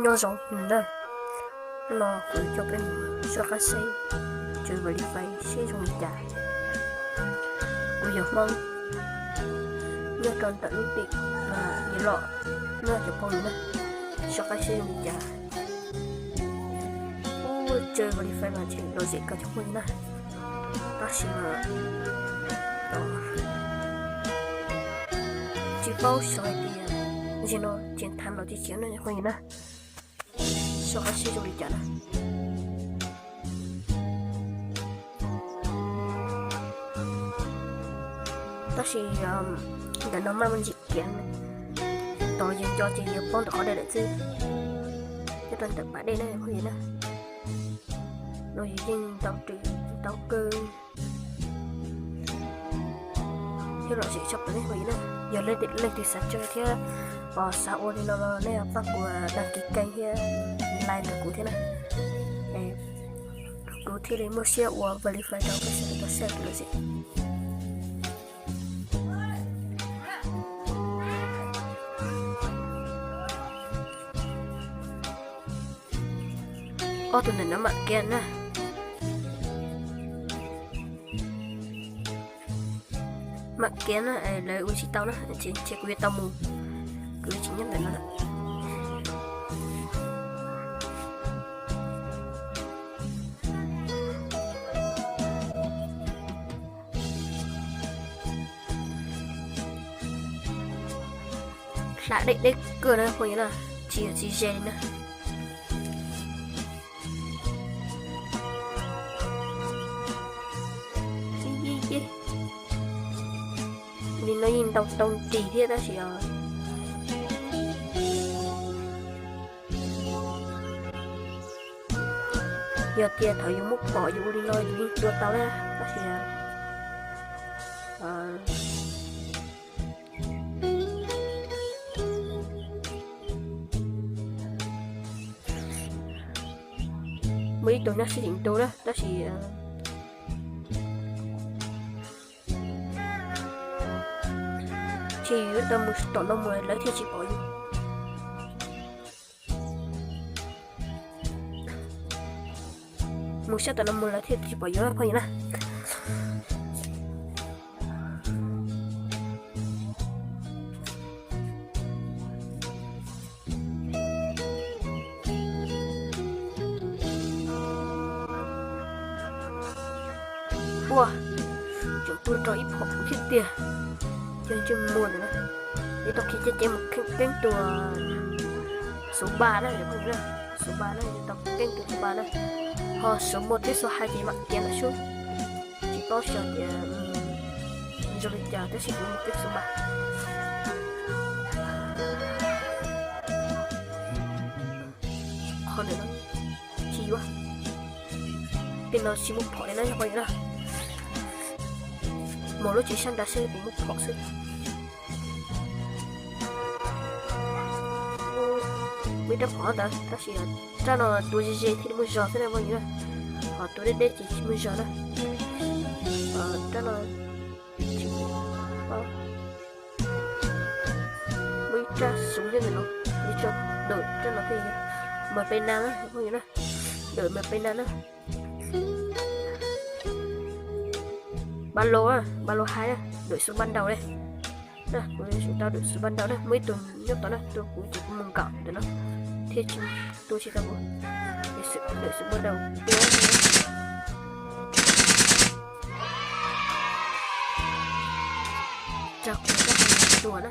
Nyob zoo na, hnub no kuv coj peb mus soj qab saib tsev Valify seb zoo li cas. Kuv yog Hmoob, nyob rau ntawm lub tim Yeloj, nyob cov phooj ywg na, soj qab saib zoo li cas. Ub, tsev Valify mas tseem lom zem kawg cov phooj ywg na. Tab sis mas tsis paub xyov hais tias zaum no tseem tham los tsis tseem no cov phooj ywg na. Soj qab saib zoo li cas na. Tab sis ntawm no maj mam ntsim kiag, tos yus nco ces yus poob ntawm qhov dej lawm xwb. Nyob rau ntawm pas dej na phooj ywg na. No yus yeej ntau rwm ntau kawg thiab lom zem tshaj plaws ne phooj ywg na. Yog leej twg xav tsev thiab xav ua li no los nej pab kuv đăng ký kênh thiab like ntawm kuv thiab na. Kuv thiaj li muaj siab ua Valify rau peb sawv daws tau saib lom zem. Ob tug ntawm no mam kiag na. Mam kiag na, lawv ua tsis tau na, ces kuv yuav tau mus, kuv yuav tsis nyob ntawm no lawm. Hla deb deb kawg na phooj ywg na, tsis yog tsis ze li na. Li no yeej ntau tau nrig thiab tab sis os, yog tias thaum yus muab pom yus ua li no yus yeej tua tau na, tab sis muaj ib tug nyob sib tim ntu na tab sis tsis yuav tau mus tom no mus lawv thiaj tsis pom yus. Mus sab tom no mus lawv thiaj tsis pom yus phooj ywg na. Ua, tseem tua rau ib phom kuv thiab tiag. Ces ntsej muag ntawm no, yuav tau khi caj cev mus keeb tua xuv npa na, xuv npa na, yuav tau keeb tua xuv npa na. Ho xuv muaj thiab xuv hais ces mam kiag lawm sub. Tsis paub xyov tias zoo li cas tab sis kuv mus keeb xuv npa. Qhov ntawm no tsis yuav, tej no tsis muaj phom li na yog phooj ywg na. Mus lub tsev sab nrad seb puas muaj phom xwb. Muaj ib rab phom ntawd tab sis rab no tua ze ze thiaj li muaj zog xwb na phooj ywg na. Ho tua deb deb ces tsis muaj zog na. Rab no muaj ib rab xuv nyob ntawm no, yuav tsum dawm rab no thiaj yog mawg pe na na phooj ywg na. Dawm mawg pe na na. Ba lo, ba lo hais na, dawm xuv npa nraud ne. Kuv yuav tsum tau dawm xuv npa nraud na, muaj ib tug nyob tod na, tua kuv ces kuv mus nkaum ntawm no thiaj tsis, tua tsis tau kuv. Dawm xuv npa nraud tua. Tsa kuv tua na.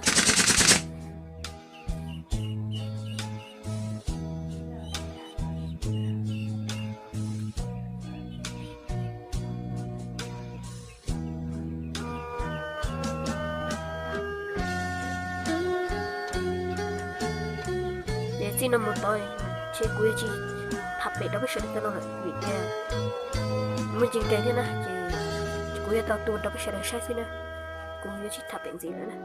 Ces txij no mus tod ces kuv yuav tsis tham pem rau peb sawv daws tau no lawm vim tias muaj ntsis nkeeg thiab na, ces kuv yuav tau tua rau peb sawv daws saib xwb na, kuv yuav tsis tham pem ntxiv lawm na.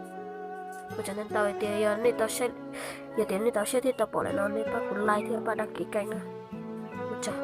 Ua tsaug ntau ntau tias yog nej tau saib, yog tias nej tau saib thiab tau pom lawm no nej pab kuv like thiab pab đăng ký kênh na. Ua tsaug.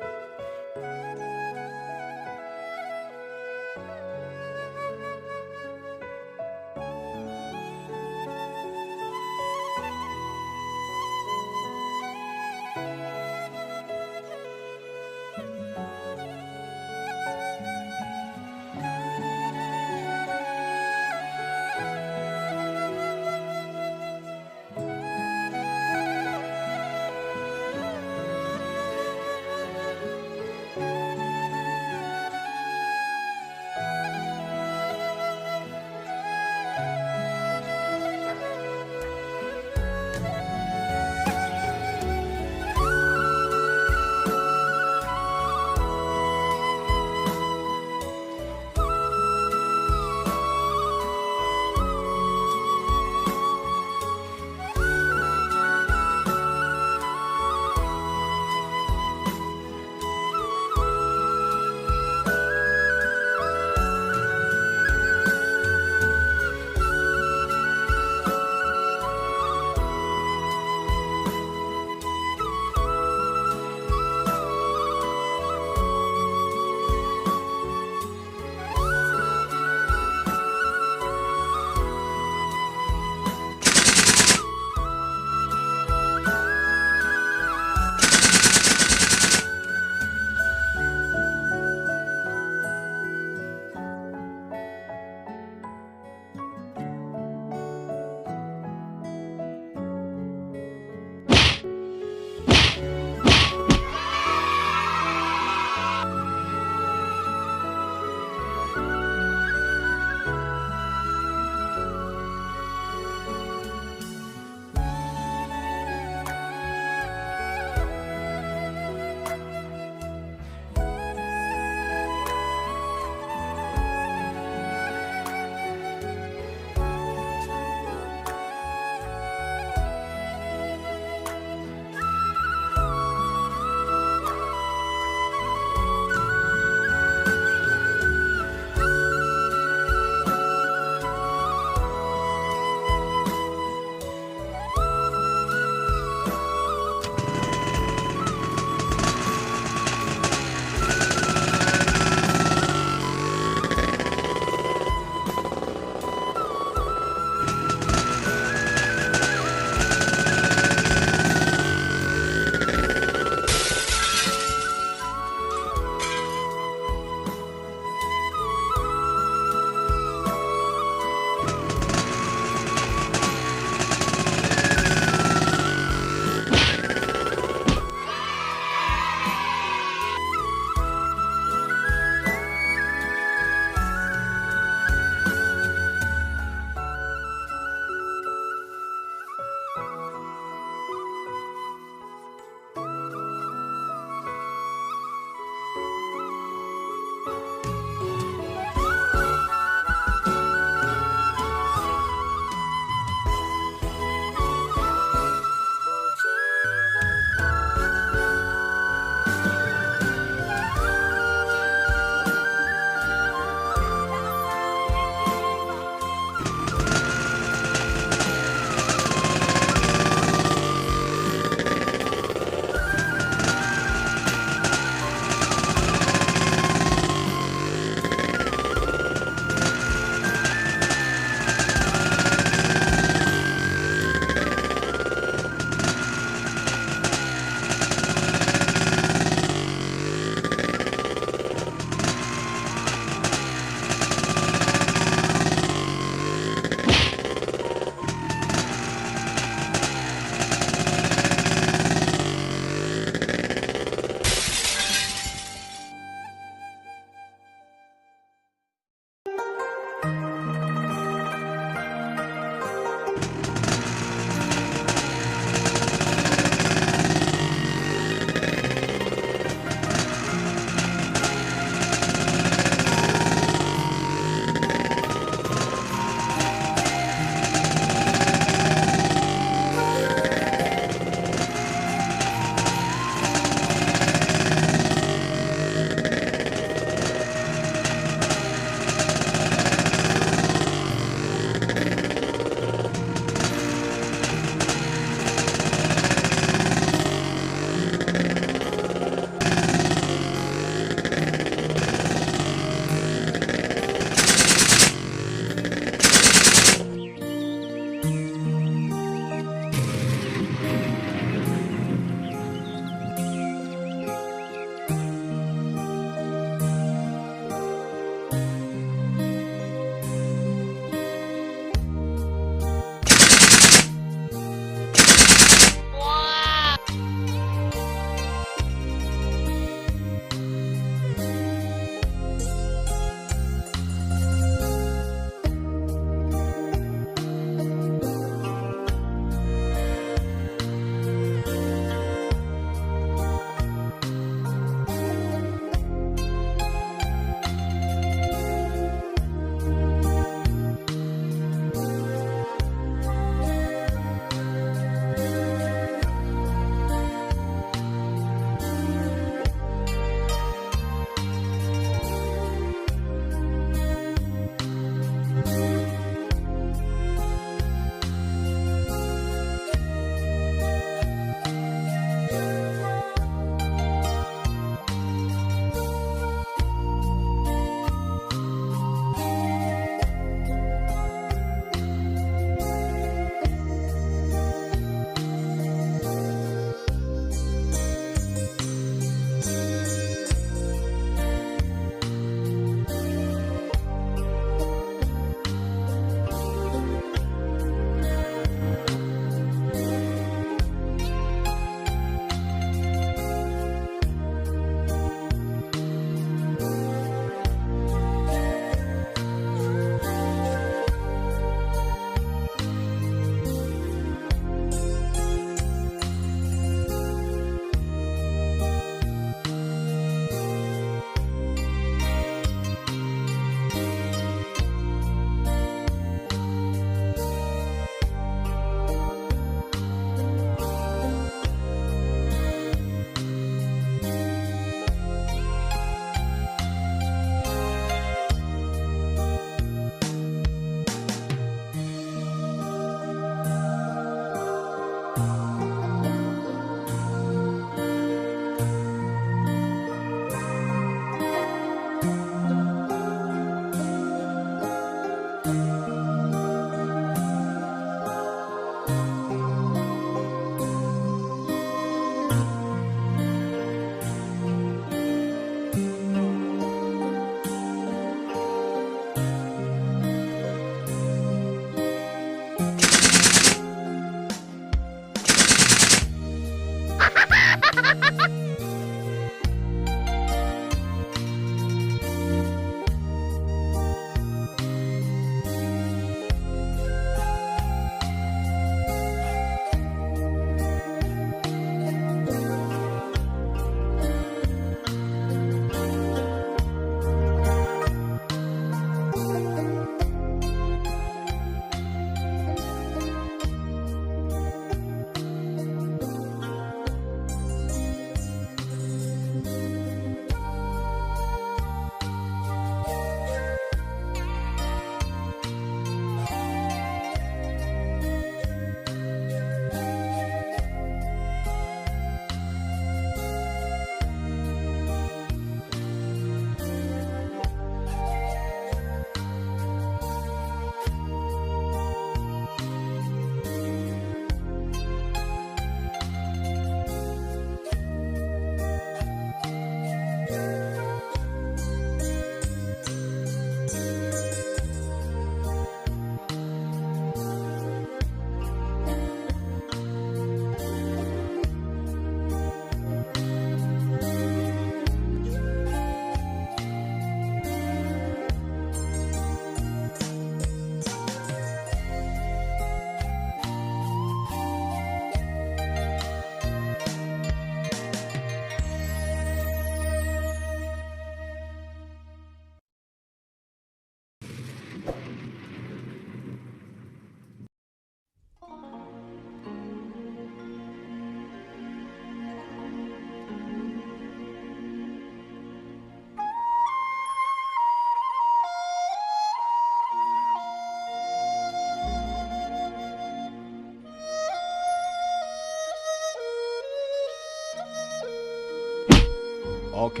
Ok.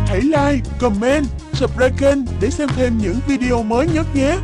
Hãy like, comment, subscribe kênh để xem thêm những video mới nhất nhé.